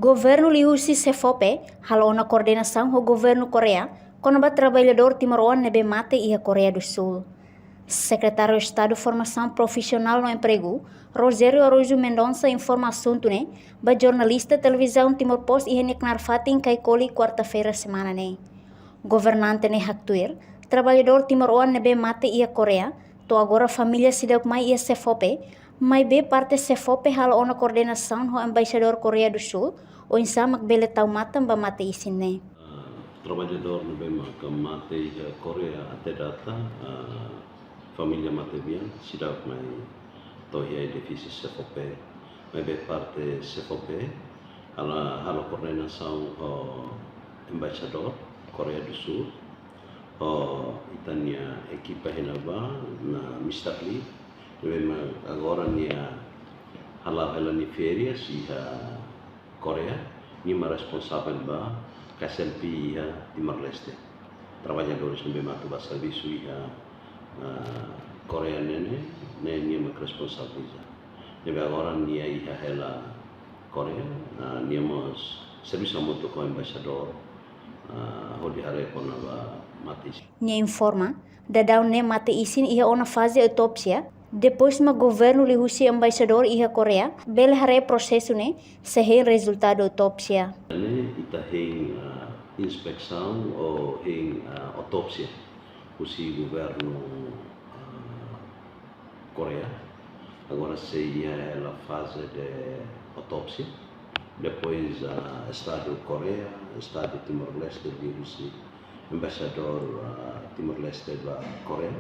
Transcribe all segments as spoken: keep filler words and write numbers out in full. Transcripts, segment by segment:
Governu liuhusi SEFOPE halo ona koordenasaun ho Governu Koreia kona-ba traballadór timoroan ne'ebé mate iha Koreia do Sul. Sekretáriu Estadu Formasaun Profisionál no Empregu, Rogério Araújo Mendonça, informa asuntu ne'e ba jornalista Televizaun Timor Post iha nia knaar fatin Caicoli, kuarta-feira semana ne'e. Governante ne'e haktuir, traballadór timoroan ne'ebé mate iha Koreia, to'o agora família seidauk mai iha SEFOPE, maibé parte SEFOPE halo ona koordenasaun ho Embaixadór Koreia do Sul, oinsá mak bele tau matan ba mate-isin ne'e. Ah, traballadór ne'ebé maka mate iha Koreia até data, ah, família matebian seidauk mai to'o iha edifísiu SEFOPE, maibé parte SEFOPE halo, halo koordenasaun ho Embaixadór Koreia do Sul, ho ita-nia ekipa iha ne'ebá, na Mister Lee, ne'ebé mak agora nia hala'o hela nia férias iha Koreia, nia mak responsavel ba K S L P iha Timor-Leste. Traballadores ne'ebé mak atu bá servisu iha, ah, Koreia ne'e, ne'e, ne'e nia mak responsabiliza. Ne'ebé agora nia iha hela Koreia, ah, nia mós servisu hamutuk ho embaixadór, ah, hodi haree kona-ba mate-isin. Nia informa, daudaun ne'e mate-isin iha ona faze autópsia, depois mak governu liuhusi embaixadór iha Koreia bele haree prosesu ne'e, se hein rezultadu autópsia. Ne'e ita hein, ah, inspesaun ou hein, ah, autópsia husi governu, ah, Koreia. Agora sei iha hela faze de autópsia. Depois, ah, Estadu Koreia, Estadu Timor-Leste, liuhusi embaixadór, ah, Timor-Leste ba Koreia.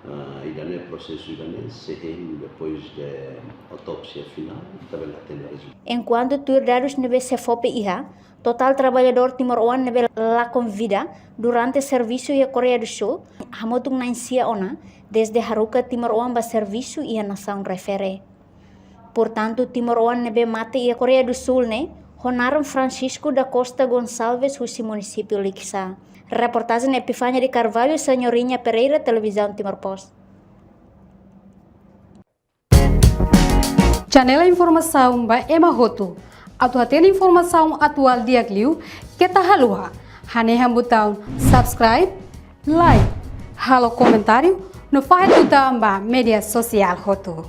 Ah, ida-ne'e prosesu ida-ne'e sei hein depois de autópsia finál, ita bele hatene rezultadu. Enkuantu tuir dadus ne'ebé SEFOPE iha, totál traballadór timoroan ne'ebé lakon vida durante servisu iha Koreia do Sul hamutuk na'in-sia ona, dezde haruka timoroan ba servisu iha nasaun refere. Portantu, timoroan ne'ebé mate iha Koreia do Sul ne'e ho naran Francisco da Costa Gonçalves, husi munisípiu Likisá. Reportajen Epifania de Carvalho, Senhorinha Pereira, Televizaun Timor Post. Channel informasaun ba ema hotu. Atu hatene informasaun atuál di'ak liu, keta haluha hanehan butaun subscribe, like, halo komentáriu, no fahe tutan ba média sosiál hotu.